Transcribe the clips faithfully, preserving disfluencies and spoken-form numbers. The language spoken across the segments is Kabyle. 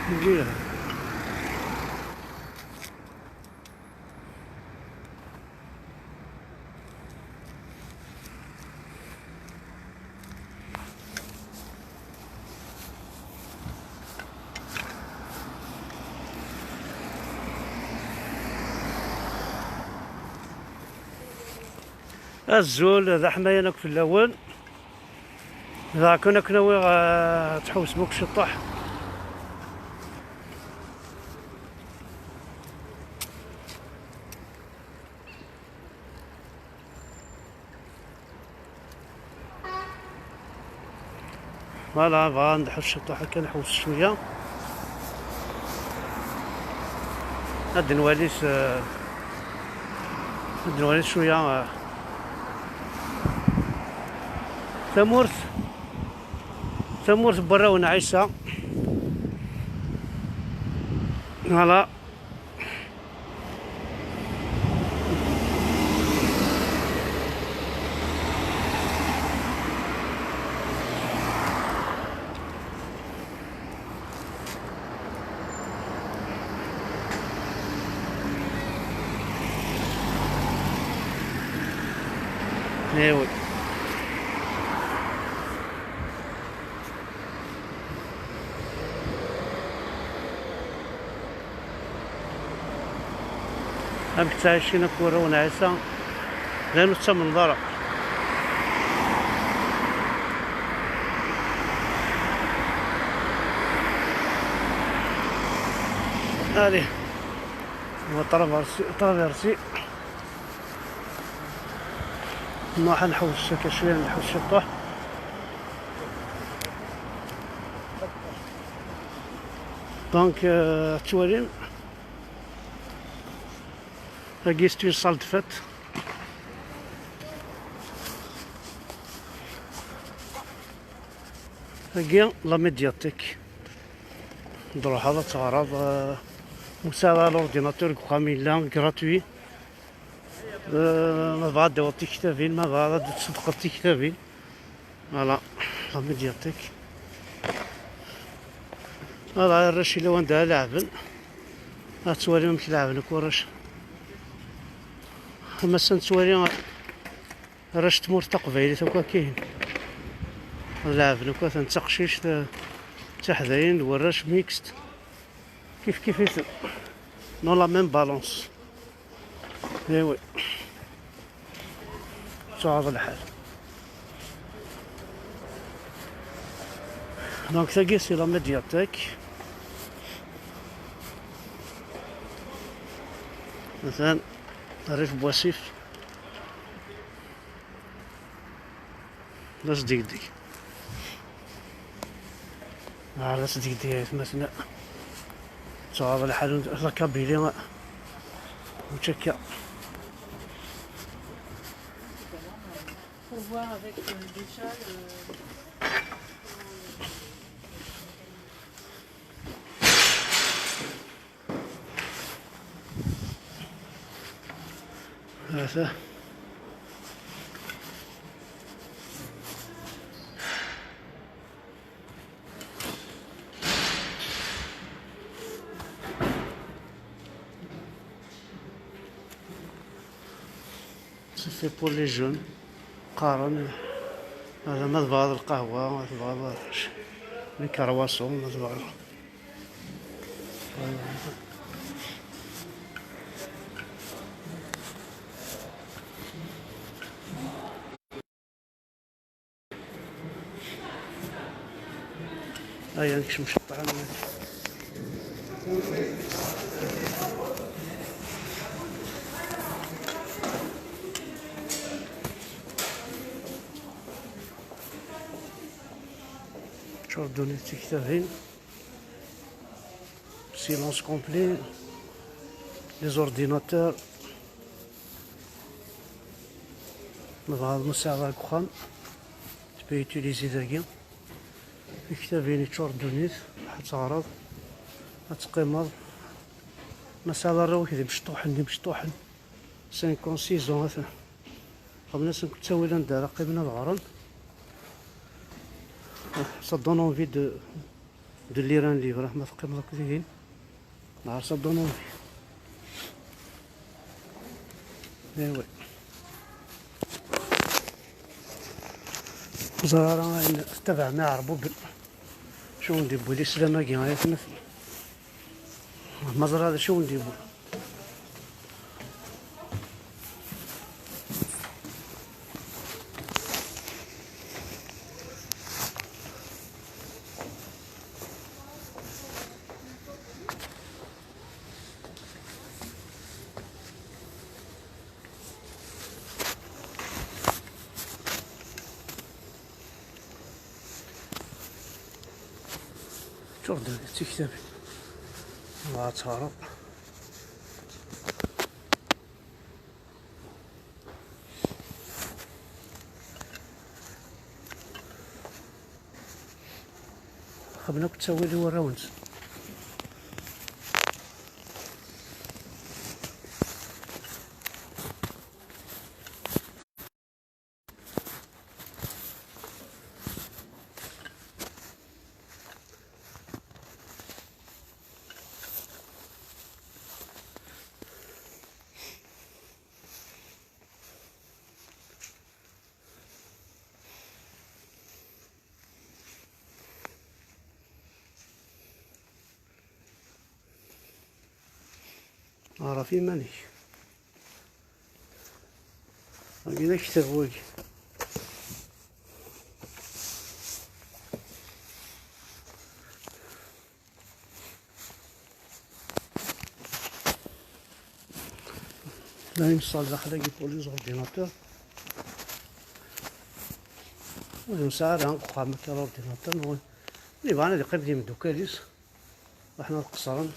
Mliḥ. Azul, d aḥmayan akk fell-awen. Dɣa kan akken awiɣ, eh, ad tḥewsem akk ciṭṭaḥ. Voilà, bɣa ad nḥus ciṭuḥ akka, nḥewwes cwiya. Ad nwali s, ad nwali cwiya, eh, tamurt, tamurt n warraw n Ɛisa. Voilà. Eh oui. Amek ttɛicin akk warraw n Ɛisa, d ayen ur ttamneḍ ara. Allez, on va traverser, traverser. Nruḥ ad nḥewwes akka cwiya, nḥewwes ciṭuḥ. Donc, euh, tettwalim, tagi c'est une salle de fête. Tagi la médiathèque. Truḥeḍ ad teɣreḍ, euh, ur tesɛiḍ ara l'ordinateur deg uxxam, yella gratuit. Euh, ma tebɣa ad d-tawiḍ tiktabin, ma tebɣa ad d-tṣeddqeḍ tiktabin. Voilà, la médiathèque. Voilà, arrac yella wanda ara leɛben. Ad twalim amek leɛben akk warrac. Am ass-a nettwali arrac n tmurt taqbaylit akk akkin. Ad leɛben akk, atan d taqcict, d tiḥdayin, d warrac mixte. Kif kif iten. Dans la même balance. Eh oui. Tuɣaḍ lḥal. Donc, tagi, c'est la médiathèque. Atan, rrif n wasif. D asdegdeg. Ah, d asdegdeg, ay atmaten. Tuɣaḍ lḥal, la Kabylie, mačči akka. Faut voir avec, euh, des chats, euh, Hata. C'est fait pour les jeunes. Qqaren, hada ma tebɣiḍ lqahwa, ma tebɣiḍ les croissants, ma tebɣiḍ. Aya nekcem ceṭṭan. Ččur ddunit d tiktabin. Silence complet. Les ordinateurs. Ma tebɣiḍ, ma tesɛiḍ ara deg uxxam, tu peux utiliser dagi. Tiktabin yeččur ddunit, ad teɣreḍ, ad teqqimeḍ. Ma tesɛiḍ arraw-ik d imecṭuḥen, d imecṭuḥen, cinq ans, six ans, atan. Xemmen-asen ttawil anda ara qqimen ad ɣren. Ça donne envie de, de lire un livre, ma teqqimeḍ akk dihin. Neɣ ça donne envie. Eh oui. Ur ẓriɣ ara ayen tettabaɛem iɛerbuben. Acu wen-d-iwwi lislam-agi ay atmaten? Ma ẓriɣ d acu wen-d-iwwi. Ččur-d tiktabin. Dɣa ad teɣreḍ. Xedmen akk ttawil i warraw-nsen. Ɣer ɣef yiman-ik. Wagi d aktab wagi. La une salle daxel-agi pour les ordinateurs. Ur nesɛi ara deg uxxam akka l'ordinateur, nwen. Win yebɣan ad yeqqim d imeddukal-is, ruḥen ad qeṣren.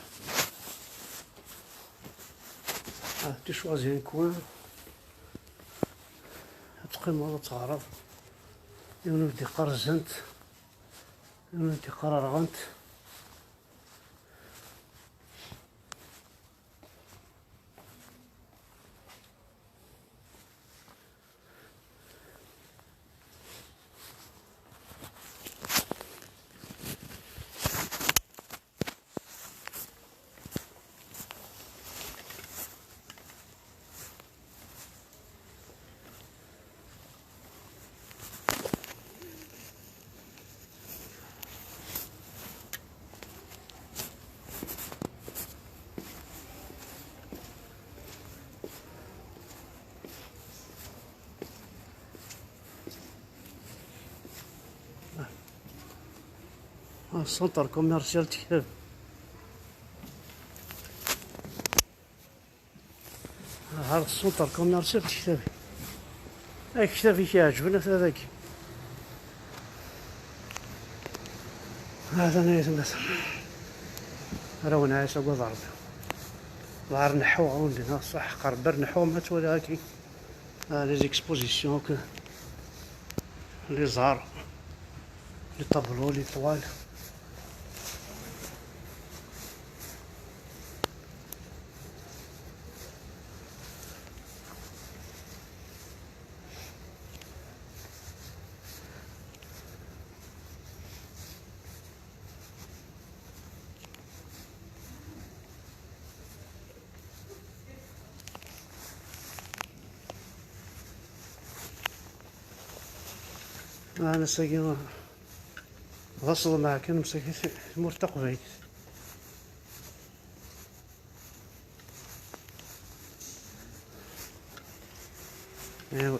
Ah, tu choisis un coin. Ad teqqimeḍ ad teɣreḍ. Yiwen ur d-iqqar zzant, yiwen ur d-iqqar rɣant. Ah, centre commercial tektab. Ɣer centre commercial tektab. Ay, ktab i k-iɛeǧben a ta dagi. Hatan ay atmaten. Ara wen-ɛiss agad Ṛebbi. Ɣer neḥḥuɣ, ur ndineɣ ṣṣeḥ, qerreb ar neḥḥuɣ ma ttwaliɣ akkin. Ah, les expositions que les arts, les tableaux, les toiles. Ah, ass-agi d aseḍmeɛ kan, msakit tmurt taqbaylit. Ewa.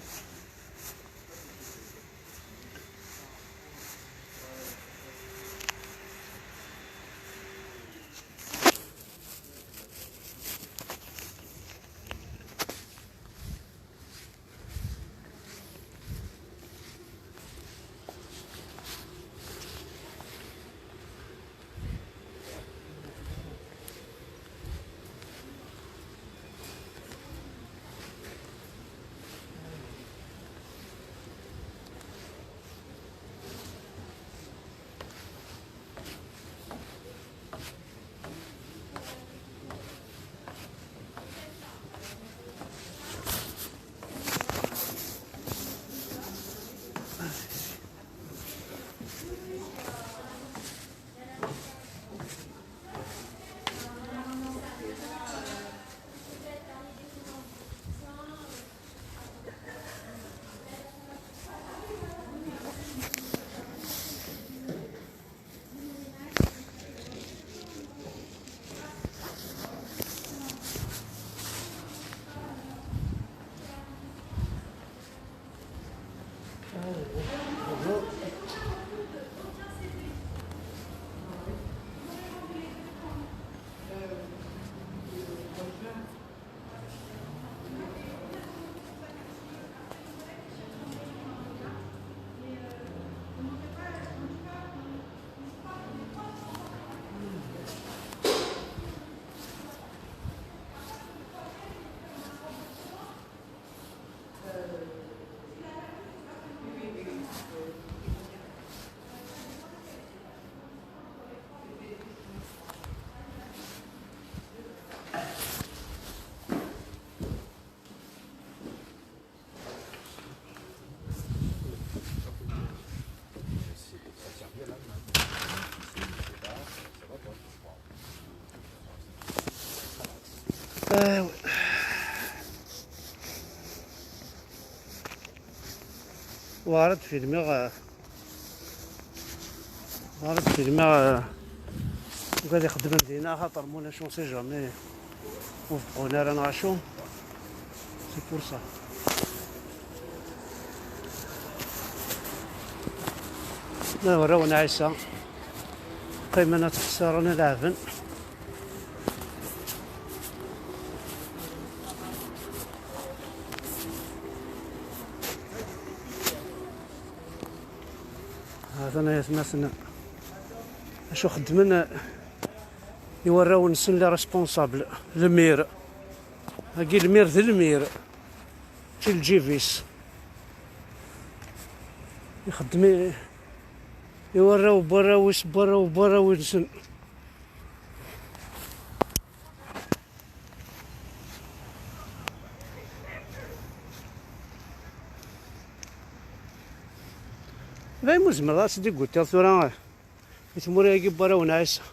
War ad filmiɣ, war ad filmiɣ, eh, wid ixeddmen dinna, axaṭer mulac, on sait jamais, ur beqqun ara neɣ acu. C'est pour ça. Ma warraw n Ɛisa, qqimen ad ttḥeṣṣiren ad leɛben. Hatan ay atmaten acu xeddmen i warraw-nsen, les responsables, lmir. Agi lmir d lmir, mačči lǧib-is. Ixeddem i, i warraw n warraw-is n warraw n warraw-nsen. Dayen ur zemreḍ ad tt-id-igutiḍ tura i tmura-agi n warraw n Ɛisa.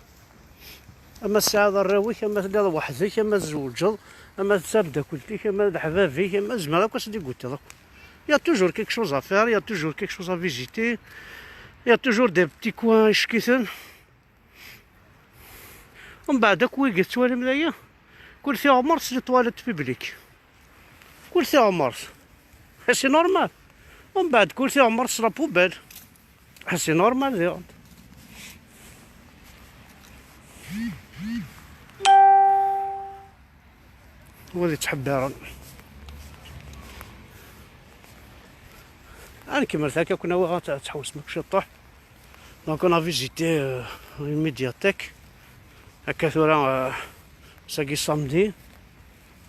Ama tesɛiḍ arraw-ik, ama telliḍ weḥd-k, ama tzewǧeḍ, ama d tamdakelt-ik, ama d leḥbab-ik, ama tzemreḍ akk ad tt-id-igutiḍ akk. Il y a toujours quelque chose à faire, il y a toujours quelque chose à visiter, il y a toujours des petits coins ickiten. Mbeɛd akk wigi tettwalim dagi, kul tiɣmert s les toilettes publiques. Kul tiɣmert. C'est normal. Mbeɛd kul tiɣmert s la poubelle. C'est normal diɣen. Wid yettḥebbiren. Ad nkemmel akka, ad ken-awiɣ ad tḥewsem akk ciṭuḥ. Donc on a visité, euh, une médiathèque. Akka tura, euh, sagi samedi.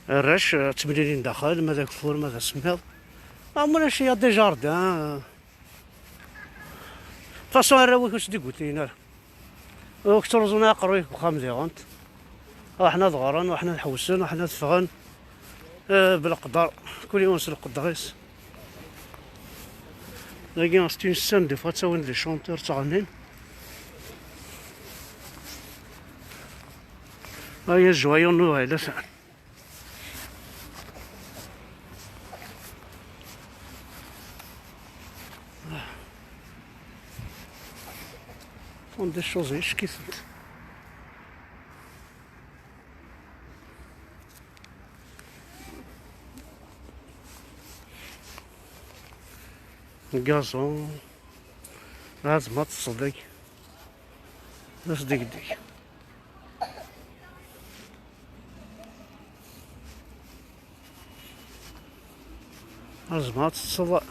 Arrac, euh, ttemlilin daxel, ma d ageffur, ma d asemmiḍ. Ah, ulac, il y a des jardins, euh. De toute façon, arraw-ik ur s-d-igutin ara. Ur k-ttruẓun ara aqerruy deg uxxam diɣen. Ruḥen ad ɣren, ruḥen ad ḥewsen, ruḥen ad ffɣen. Eh, belqder, kul yiwen s lqedder-is. Dagi, c'est une scène, des fois, ttawin des chanteurs, ttɣennin. Aya joyeux Noël, atan. Sont des choses ickiten. Gazon. Lazem ad teṭṭseḍ dagi. D asdegdeg. Lazem ad teṭṭseḍ.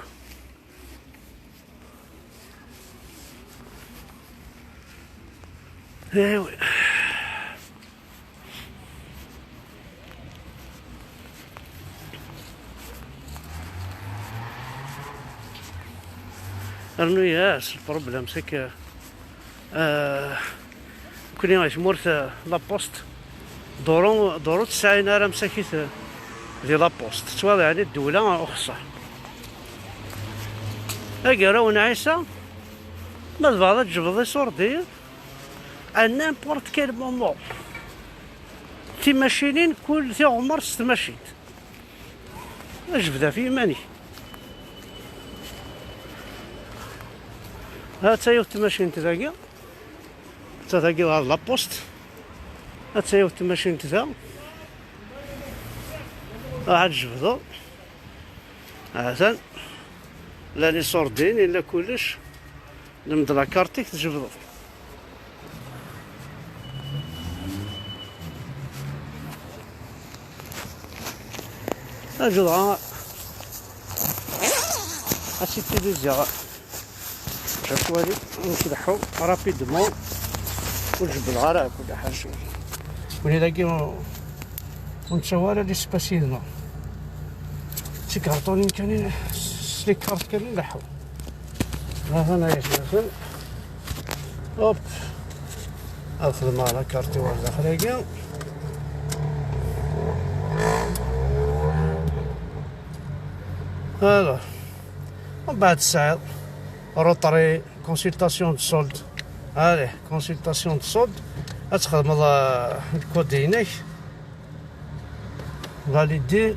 Ewi. Rnu-yas, le problème, c'est que, euh, nekkni ay tmurt, euh, la poste, duru, duru ur tesɛin ara msakit, euh, di la poste. Tettwaliḍ, yeɛni ddewla uxeṣṣar. Agaraw n Ɛisa, ma tebɣiḍ ad tjebdeḍ iṣurdiyen, à n'importe quel moment. Timacinin, kul tiɣmert s tmacint. Jbed ɣef yiman-ik. Ha-tt-a yiwet tmacint dagi. Ha-tt-a dagi ɣer la poste. Ha-tt-a yiwet tmacint da. Ad jebdeḍ. Atan. Llan iṣurdiyen, yella kullec. Lmed la carte-ik, tjebdeḍ. Aju dɣa ad tt-id-tiliziɣ. Ad twali, ad nleḥḥu rapidement. Ur jebdeɣ ara akk, ḥaca. Win dagi ur nettawi ara l'espace yid-neɣ. D tikarṭunin kan i, s les cartes kan i nleḥḥu. Aha, ana yesdaxel. Hop. Ad xedmeɣ la carte-iw ar daxel-agi. Alors. Mbeɛd tesɛiḍ retrait, consultation de solde. Allez, consultation de solde. Ad txedmeḍ, euh, le code-inek. Validé.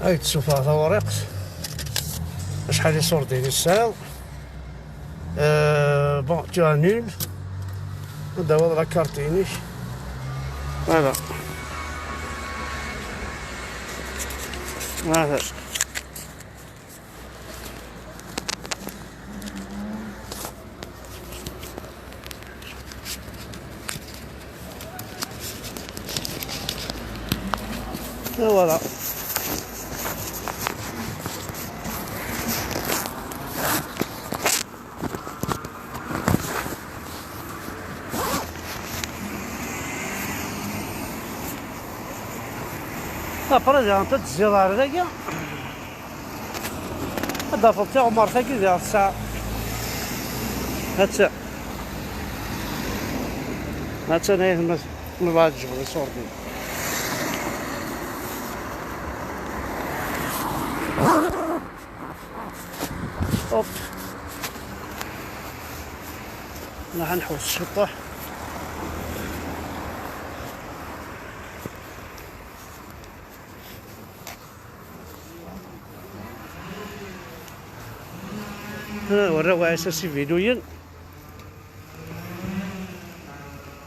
Ay d-sufeɣ tawriqt. Acḥal iṣurdiyen i tesɛiḍ? Euh, bon, tu annules. Ad d-tawiḍ la carte-inek. Voilà. Voilà. Et voilà. Après, diɣen, ad tezziḍ ɣer dagi. Ad d-tafeḍ tiɣmert-agi diɣ tesɛa. Hatta. Hatta n ayetma-s, mbeɛd tjebdeḍ iṣurdiyen. Hop. Nruḥ ad nḥewwes ciṭuḥ. Ha, werraw Ɛisa s iviluyen.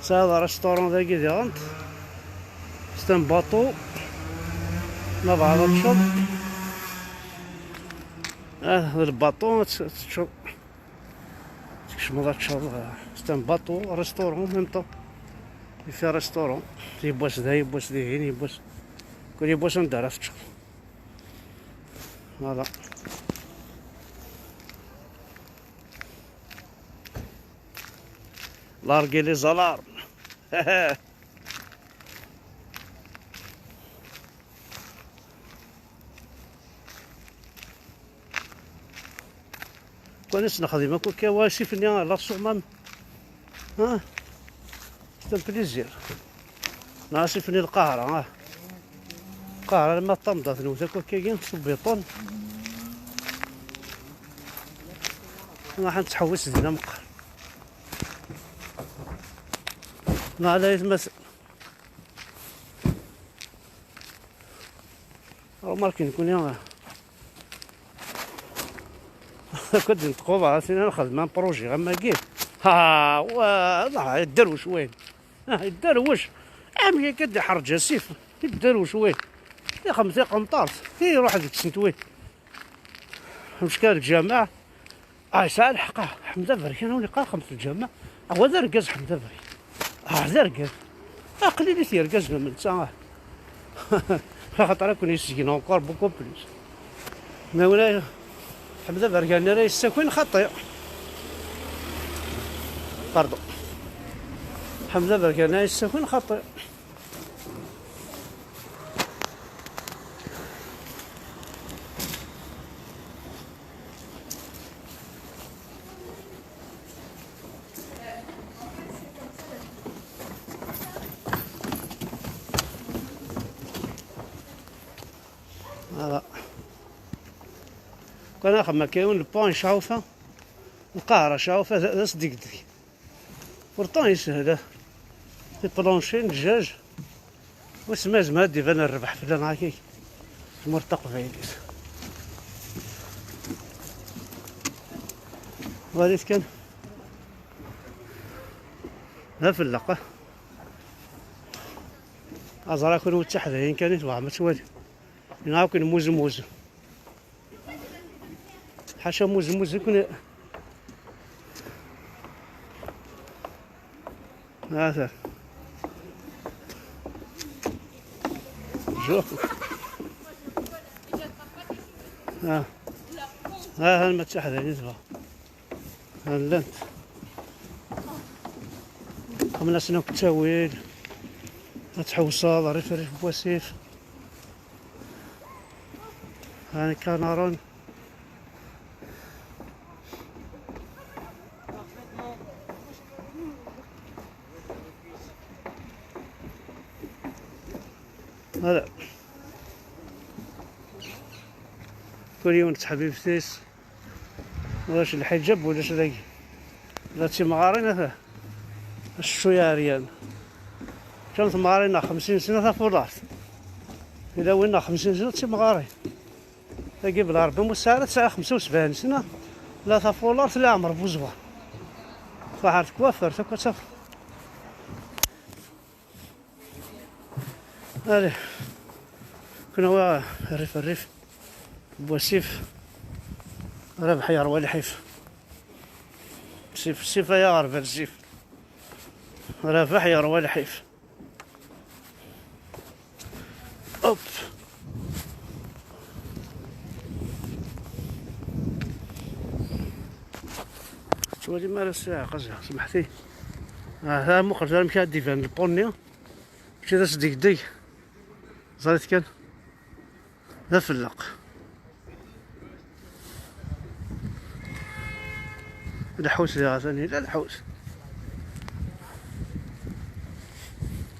Tesɛiḍ restaurant dagi diɣen. C'est un bateau. Ma tebɣiḍ ad teččeḍ. Ah, d lbaṭu, ad t-, ad teččeḍ. Tkecmeḍ ad teččeḍ, euh, c'est un bateau, restaurant en même temps. Il fait restaurant. Yiwwas da, yiwwas dihin, yiwwas. Kul yiwwas anda ara teččeḍ. Voilà. Larguez les alarmes. Kwan ass nexdem akk akka, wa asif-nni la Sommam. Ha? C'est un plaisir. Neɣ asif-nni Lqahra, ha? Lqahra, ma d tamda tnewt akk akkagi, s ubiṭun. Nruḥ ad nettḥewwis dinna meqqar. Neɣ ala aytmaten. Remarque, nekkni, akk ad d-neṭqu, ɣas ina nxedm un projet am wagi. Ha, wa, wa, yedderwec wayen. Ah, yedderwec. Amek akka d-iḥerǧ asif? Yedderwec wayen. Ixem tiqenṭart. Iruḥ deg-sent wayen. Mecka lǧameɛ. Ah, yesɛa lḥeqq, ah, Ḥmed Aberkan, win yeqqar xemt lǧameɛ. Ah, wa d argaz Ḥmed Aberkan. Ah, d argaz. Aqlili-t yergazen am netta, ah. Axaṭer ad ken-yessegneɣ encore beaucoup plus. Ma wala Ḥmed Aberkan ara yessakin xaṭi. Pardon. Ḥmed Aberkan ara yessakin xaṭi. Voilà. Kan axxam akka yiwen le pont n Cɛufa, Lqahra Cɛufa d, d asdegdeg. Pourtant yeshel, ah. Tiplunci n ddjaj. Wissen ma yezmer ad d-iban rrbeḥ fell-aneɣ akka. Tmurt taqbaylit. Walit kan. D afelleq, ah. Aẓra kunwi d tiḥdayin kan i tebɣam ad twalim. Yenɣa-ken muzmuz. Ḥaca muzmuz i ken-, ata. Jo. Ah. Ah, ma d tiḥdayin i tebɣa. Llant. Xemla-sen akk ttawil. Ad tḥewseḍ rrif rrif n wasif. Hani kanaren. Voilà. Kul yiwen d tḥbibt-is. Ulac lḥiǧab, ulac dagi. La d timɣarin, ata. Ccuy ɛeryan. Kan temɣarin neɣ xemsin sna tafulart. Ilawin neɣ xemsin sna d timɣarin. Tagi bla Rebbi Musa ara tesɛa xemsa u sebɛin sna. La tafulart la ɛmer buẓwa. Twaḥer tekwafert akk ad tafeḍ. Allez. Kunwi rrif rrif. Wasif. Rabeḥ yerwa lḥif. Sif, sif ay aɣerbal, sif. Rabeḥ yerwa lḥif. Hop. Tettwalim ara ssaɛa, qazix, smeḥti. Ah, ha, muqel tura amek ad d-iban lpun-nni. Mačči d asdegdeg. Ẓrit kan. D afelleq. Lḥut diɣ atan yella lḥut.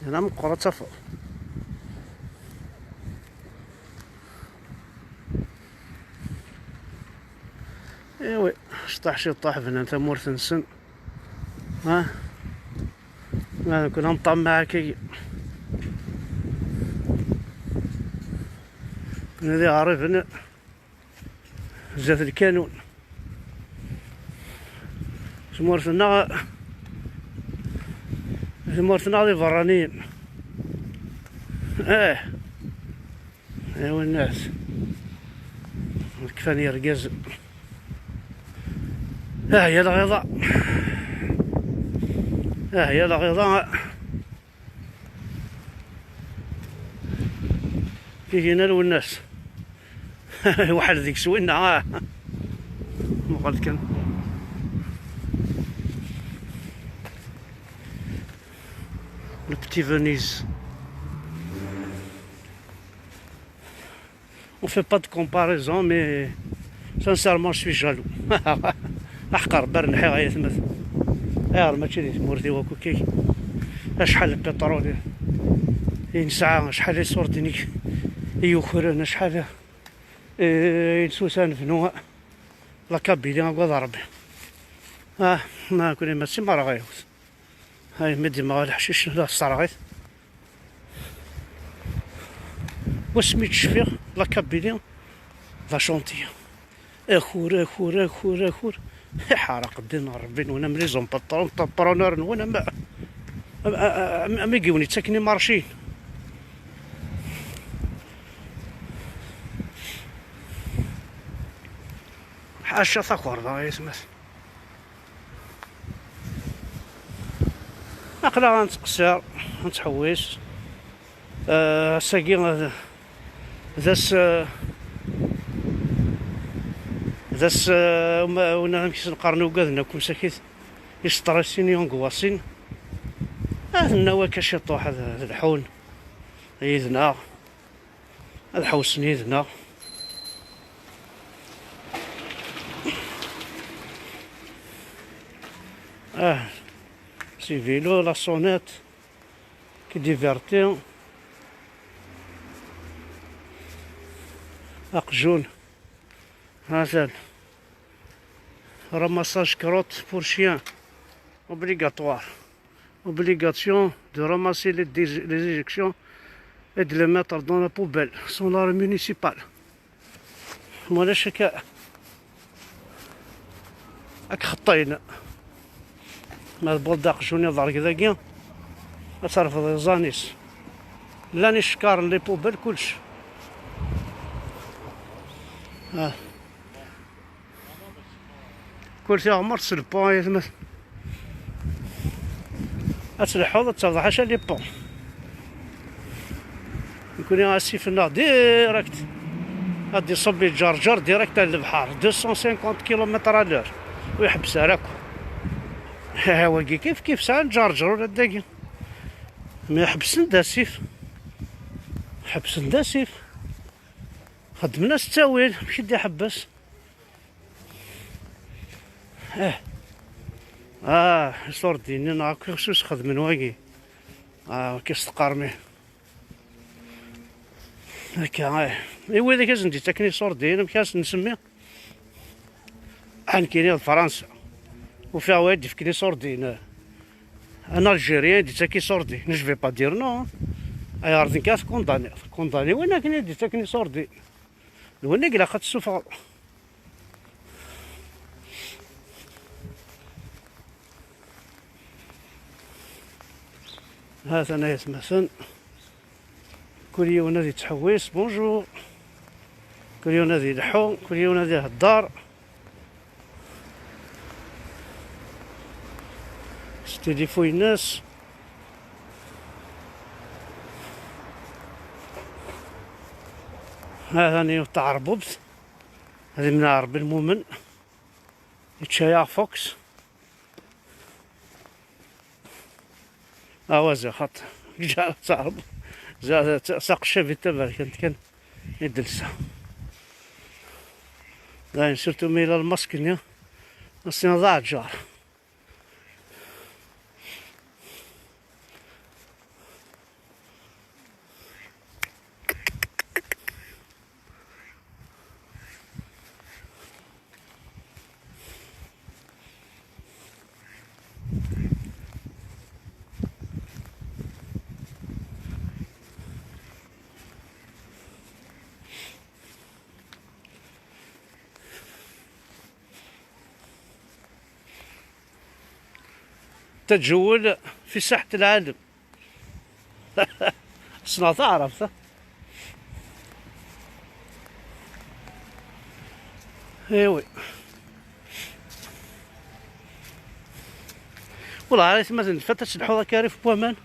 Yella meqqer ad tafeḍ. Iwi, ciṭṭaḥ ciṭṭaḥ bnan tamurt-nsen. Ha? Ma كنا نطمع كي كنا دي غريب هنا. زات الكانون. Tmurt-nneɣ, tmurt-nneɣ d iberraniyen. Eh. Ay winnas. Kfan yergazen. Ah, ya lɣiḍa. Ah, ya lɣiḍa. Tigina Lwennas. Waḥed deg-s winna, ah. Muqel kan. Le petit Venise. On fait pas de comparaison, mais sincèrement, je suis jaloux. Aḥqer bar nḥiɣ ay atmat. Ayɣer mačči di tmurt-iw akk kik? Acḥal n pétrole i nesɛa, acḥal iṣurdiyen i yukren, acḥal i nsusa nebnu. La Kabylie, agad Rebbi. Ah, ma kunni mačči merra ɣayet. Ay, mi d-imɣa leḥcic, la tesserɣ-it. Wasmi d-cfiɣ, la Kabylie, d achantier. Akur, akur, akur, akur. Iḥerq ddin n Rebbi-nwen, am les entrepreneurs-nwen, am, am, am, am, am i yiwen yettaken imarciyen. Ḥaca takerḍa, ay atmaten. Aql-aɣ ad nettqeṣṣir, ad nettḥewwis. Eh, ass-agi d, d ass, eh, d ass, eh, uma-, una amek i s-neqqaren ugaden akk msakit, iseṭṭrisin, yunguwasin. Ad nnaw akka ciṭuḥ ad, ad lḥun yid-neɣ. Ad ḥewsen yid-neɣ. Ah, c'est vélo, la sonnette qui divertit. Aqjun. Atan. Ramassage crotte pour chien. Obligatoire. Obligation de ramasser les, dé-, les éjections et de les mettre dans la poubelle, selon la municipale. Mulac akka, ad k-xeṭṭayen. Ma tewweḍ-d aqjun iḍerg dagi, ad terfeḍ iẓẓan-is. Llan icekkaren, les poubelles, kullec. Ah. Kul tiɣmert s le pont, ay atmaten. Ad tleḥḥuḍ, ad tafeḍ ḥaca les ponts. Nekni asif-nneɣ direct ad d-iṣubb iǧerǧer direct ar lebḥer, deux cent cinquante kilomètres à l'heure. Ur iḥebbes ara akk. Wagi kif kif sɛan ǧerǧer ula d dagi. Mi ḥebsen-d asif. Ḥebsen-d asif. Xedmen-as ttawil, amek i d-iḥebbes? Eh. Ah, iṣurdiyen neɣ akk ixsus xedmen wagi. Ah, akka s tqermi. Akka, eh. I wid akka sen-d-ittaken iṣurdiyen, amek ara sen-nsemmi? Ah, nekkini d Fransa. Ufiɣ wa i d-ifken iṣurdiyen. Un Algérien i d-yettaken iṣurdiyen, je vais pas dire non. Ayɣer d nekk ara tkunḍaniḍ? Tkunḍaniḍ win akken i d-yettaken iṣurdiyen. D win i ilaq ad tessufɣeḍ. Ha-t-an ay atmaten. Kul yiwen ad yettḥewwis, bonjour. Kul yiwen ad ileḥḥu, kul yiwen ad ihedder s tilifu-ines. Ha-t-an yiwet taɛerbubt. Ad imneɛ Ṛebbi lmumen. Yečča-yaɣ Fox. Awa ziɣ xaṭ. Ǧǧa taɛreb. Saqeccabi taberkant kan i d-telsa. Dayen, surtout mi yella lmask-nni, ass-nni d aɛǧar. تجول في ساحة العالم. Ssneɣ taɛrabt, ha? Iwi. Wellah, ar aytmaten n fat ad telḥuḍ akka rrif n waman.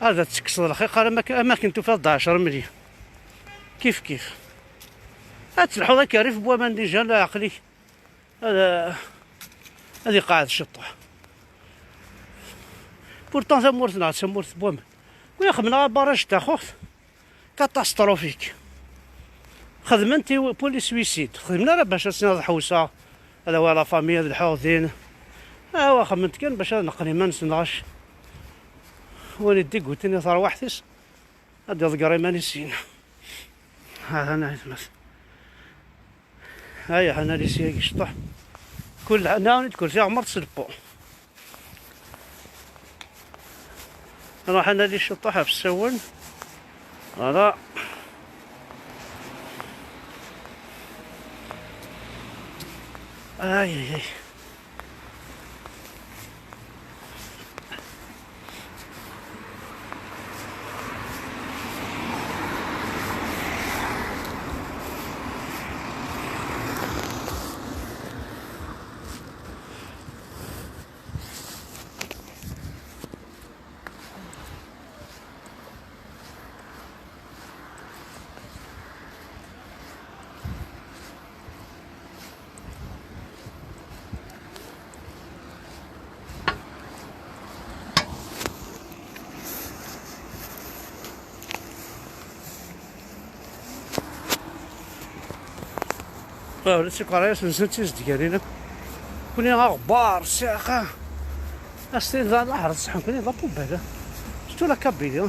Ad tekkseḍ lxiq, ar am akken, am akken tufiḍ-d ɛecra melyun. Kif kif. Ad telḥuḍ akka rrif n waman déjà, la aql-ik. Ad, ad iqeɛɛed ciṭuḥ. Pourtant tamurt-nneɣ d tamurt n waman. Wi xedmen abaraj n taxuxt catastrophique. Xedmen-t i, pour les suicides. Xedmen ara bac ad s-iniɣ ad ḥewseɣ, ad awiɣ la famille, ad lḥuɣ din. Awa, xedmen-t kan bac ad neqqen iman-nsen, ɣac win i d-iguten i terwiḥt-is, ad iḍegger iman-is syin. Ha-t-an aytmat. Aya, ḥanali syagi cṭuḥ. Kul, nɛawen-d kul tiɣmert s lebbu. Nruḥ ad nali ciṭuḥ ɣef usawen. Voilà. Ay, ay, ay. Ula d tikeṛṛas-nsen d tizedganin akk. Kuni aɣebbar, ssiɛqa. As-tin d alaḥer, ṣṣeḥḥa, kuni d apubal. Surtout la Kabylie.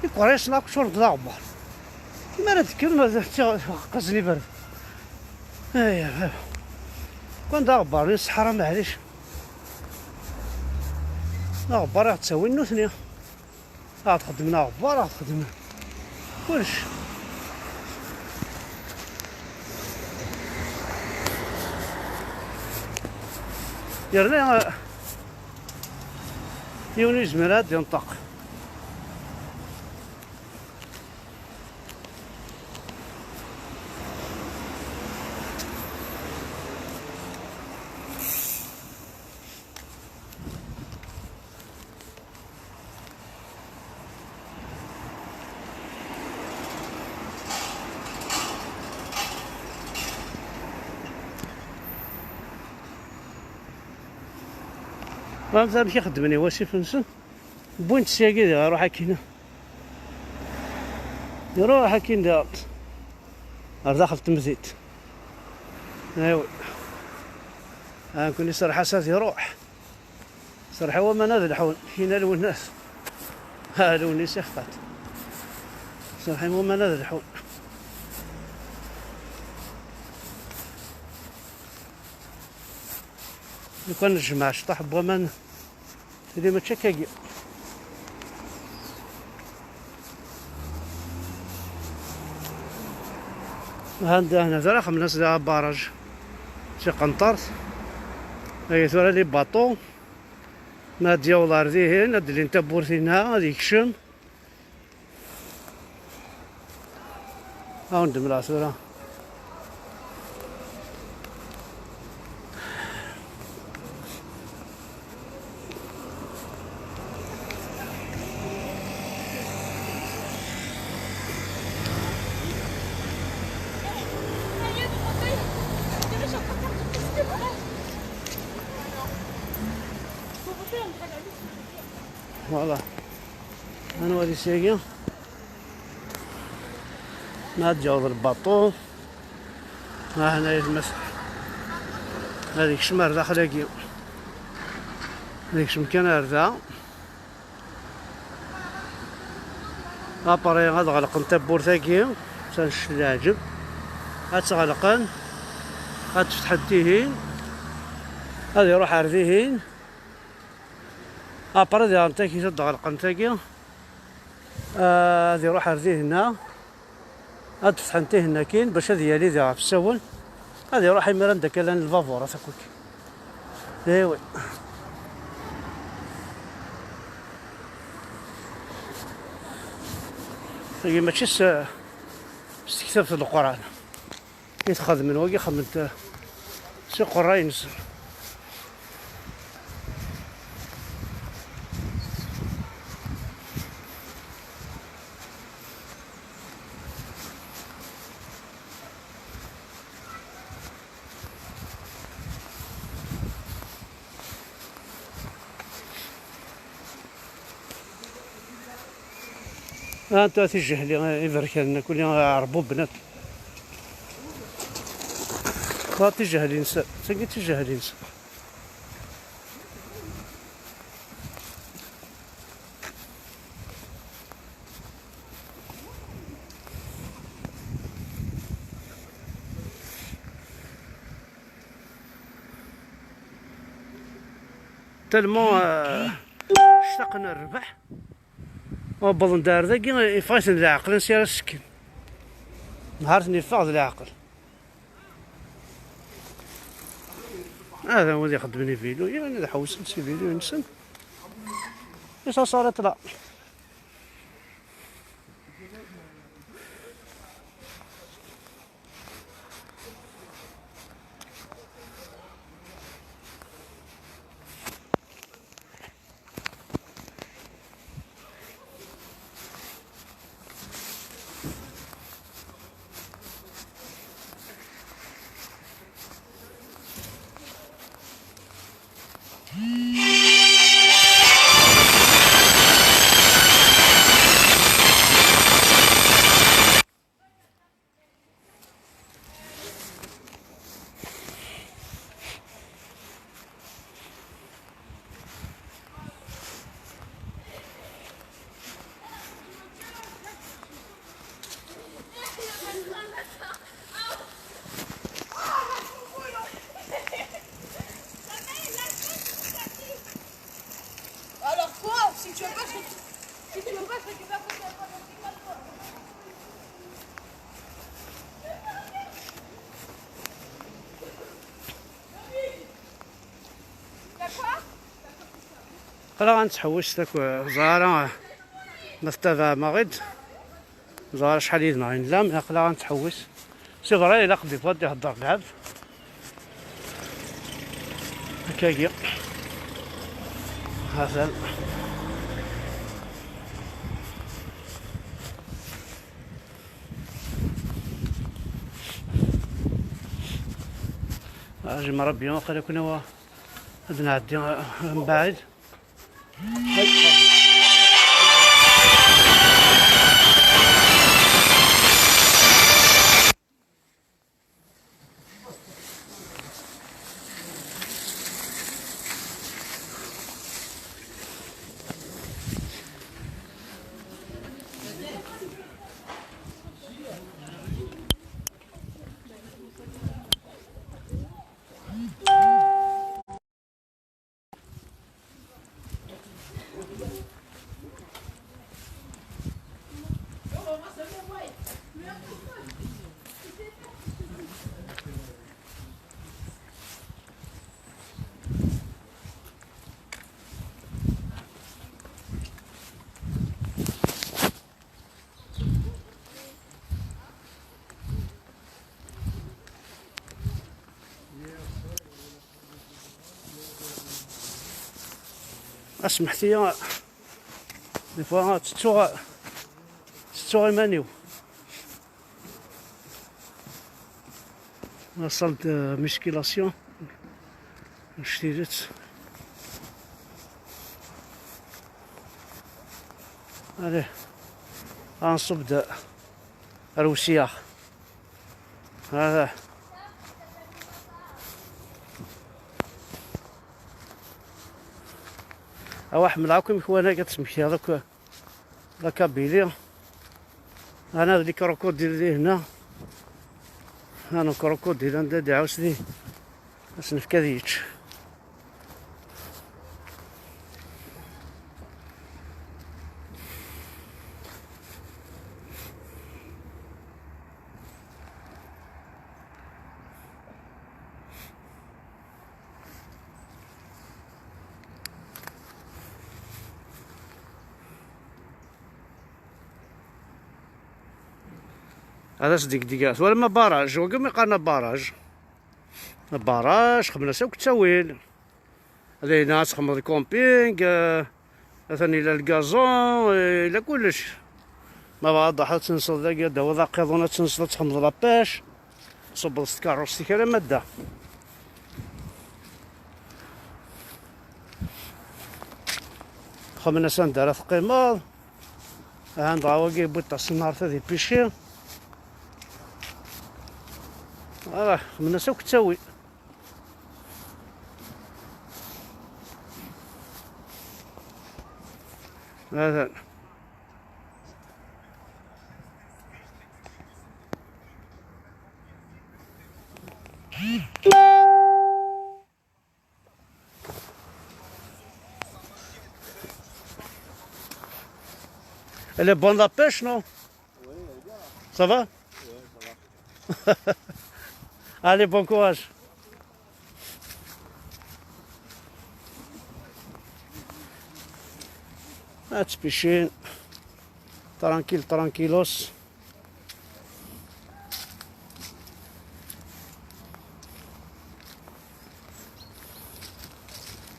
Ikeṛṛas-nneɣ akk ččuren d aɣebbar. Mi ara d-kkren, ad qqazen iberdan. Aya, baba. Kan d aɣebbar-nni ṣṣeḥra, maɛlic. D aɣebbar i ɣ-d-ttawin nutni. Ad xedmen aɣebbar, ad xedmen kullec. Yerna, eh, yiwen ur yezmir ad d-yenṭeq. Ẓer amek i xeddmen i wasif-nsen. Wwin-t syagi diɣ, iruḥ akkin. Iruḥ akkin diɣ. Ar daxel n temdint. Awi. Ha, nekkni serreḥ-as ad iruḥ. Serreḥ i waman ad lḥun. Kina Lwennas. Ha, Lwennas ixfat. Serreḥ i waman ad lḥun. Lukan nejmeɛ cṭaḥ n waman. Tili mačči akkagi. Handa hna tura xemnas da abaraj. Si qenṭert. Ay tura li baṭu. Ma ad yaweḍ ar dihin, ad d-lin tawwurt-inna, ad yekcem. Ad wen-d-mleɣ tura. Voilà. Anwa di syagi? Ma ad yaweḍ lbaṭu. Ahna yetmas. Ad yekcem ar daxel-agi. Ad yekcem kan ar da. Après ad ɣelqen tawwurt-agi. Tanect leɛǧeb. Ad tt-ɣelqen. Ad tt-fetḥen tihin. Ad iruḥ ar dihin. Après diɣen tagi ad ɣelqen tagi. Ah, ad iruḥ ar dihinna. Ad d-fetḥen tihinna kin bac ad yali diɣ ɣef usawen. Ad iruḥ imir anda akka llan lbaburat akk. Iwi. Tagi mačči s, s tektabt n Leqran i t-xedmen wagi, xedmen-t s iqerray-nsen. Anta tijehli iberkanen akk, wali ɛerbuben akk. Ta tijehli-nsen, tagi tijehli-nsen. Tellement, euh, ctaqen rrbeḥ. Wwḍen-d ar dagi, yeffeɣ-iten leɛqel, ansi ara sekken. Nehar-ten yeffeɣ d leɛqel. Hada wid ixeddmen iviluyen, ad ḥewsen s iviluyen-nsen. Isaṣariṭ la. Alors quoi ? Si tu veux pas, je, si tu veux pas, je récupère ton téléphone. Aql-aɣ ad nettḥewwis takk, ẓer ara ma tettabaɛem-aɣ-id. Ẓer acḥal yid-neɣ i nella, mais aql-aɣ ad nettḥewwis. Si berra ilaq des fois ad d-ihedder lɛebd. Akkagi. Hatan. Ajim Rebbi, waqila kunna ad nɛeddi, eh, mbaɛid. Asmeḥti, des fois, tettuɣ, tettuɣ iman-iw. La salle de musculation. Annect-ilat. Allez, anṣub-d ar usiyaɣ. Hada. Awa, ḥemmleɣ akk imekwan-agi ad tesmektiḍ akk. La Kabylie. Ana d les crocodiles di hna. Ana crocodile anda d-iɛus di. Ad s-nefk ad yečč. Ad as-d-igdeg. Twalam abaraj, wagi mi qqaren abaraj. Abaraj, xemmen-as akk ttawil. Ad ayna ad txemmeḍ camping, eh, atan ila lgazon, eh, ila kullec. Ma bɣa ad tenseḍ dagi, ad d-tawiḍ aqiḍun, ad tenseḍ, ad txemmeḍ la pêche. Tṣubbeḍ s tkeṛṛust-ik alamma d da. Xemmen-as anda ara teqqimeḍ. Aha, dɣa wagi yewwi-d taṣennart ad ipici. Voilà, xemmen-as akk ttawil. Atan. Elle est bonne la pêche, non? Ça va? Allez, bon courage. Ad ttpicin. Tranquille, tranquillos.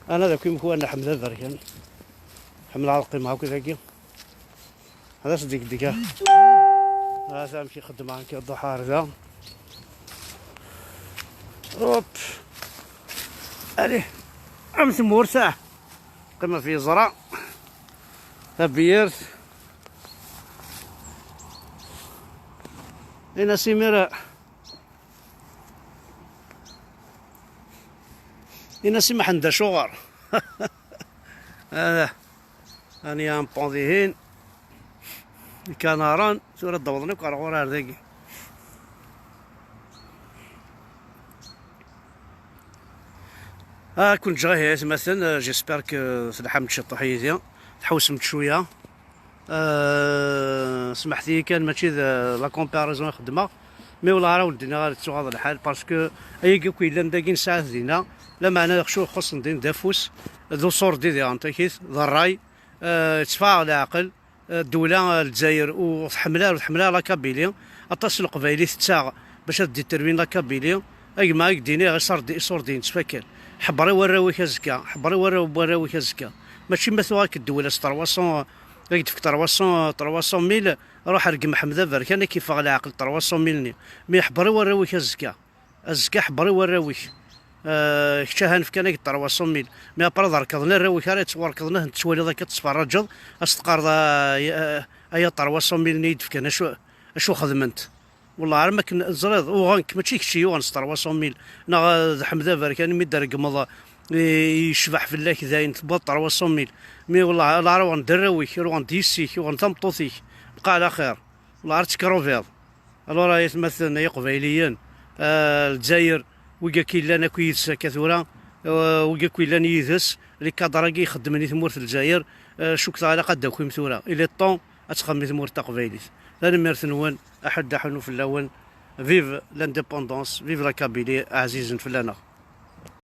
Ana d akk imekwan n Ḥmed Aberkan. Ḥemmleɣ ad qqimeɣ akk dagi. Ad as-d-igdeg. Hata amek ixeddem akken iḍuḥ ar da. Hop. Allez. Am tmurt, ah. Qqimeɣ f yeẓra. Tabyirt. Ini-as imir. Ini-as i Mḥend acuɣer. Hada. Ani un pont dihin. Ikanaren. Tura d-awḍen akk ar ɣur ar dagi. Ah, kun ǧǧeɣ ihi atmaten, euh, j'espère que telḥam-d ciṭuḥ yid-i, tḥewsem-d cwiya. Euh, smaḥet-iyi kan, mačči d, euh, la comparaison i xeddmeɣ, mais wala ara wen-d-iniɣ ara tettuɣaḍ lḥal, parce que ayagi akk yellan dagi nesɛa-t dinna, lameɛna d acu ixuṣṣen din d afus, d uṣurdi diɣen takit, d ṛṛay, euh, yetteffeɣ leɛqel, euh, ddewla, euh, Lezzayer ur tḥemmel ara, ur tḥemmel ara la Kabylie, aṭas n leqbayel i tettaɣ bac ad détermine la Kabylie, a gma, ad k-d-iniɣ, iṣurdi-, iṣurdiyen ttfakan. Ḥebber i warraw-ik azekka, ḥebber i warraw n warraw-ik azekka. Mačči ma tuɣ-ak ddewla s trois cents, ad k-d-tefk trois cents, trois cent mille, ruḥ rgem Ḥmed Aberkan, ad k-iffeɣ leɛqel trois cent mille-nni. Mi ḥebber i warraw-ik azekka. Azekka ḥebber i warraw-ik. Ah, kečč ahan fkan-ak-d trois cent mille. Mi après ad rekḍen arraw-ik ara yettwarkeḍen, ad ten-tettwaliḍ akka, tettferraǧeḍ, ad s-teqqareḍ, ah, ay, ah, ay trois cent mille-nni i d-fkan, acu, acu xedment? Wellah, ar makken ẓriḍ, uɣen-k, mačči kečč i yuɣen s trois cent mille, neɣ, eh, d Ḥmed Aberkan, mi d-tregmeḍ, eh, yecbeḥ fell-ak, dayen tewwiḍ trois cent mille. Mi wellah, la uɣen-d arraw-ik, uɣen-d yessi-k, uɣen tameṭṭut-ik, bqa ɛla xir. Wellah, ar tekkrubiḍ. Alors, ay atmaten, ay iqbayliyen, eh, Lezzayer, wigi akk yellan akk yid-s akka tura, eh, wigi akk yellan yid-s, les cadres-agi ixeddmen i tmurt n Lezzayer, eh, cukkeɣ ilaq ad d-takim tura. Il est temps ad txemmem i tmurt taqbaylit. Tanemmirt-nwen, aḥuddu aḥunnu fell-awen. Vive l'indépendance, vive la Kabylie, ɛzizen fell-aneɣ.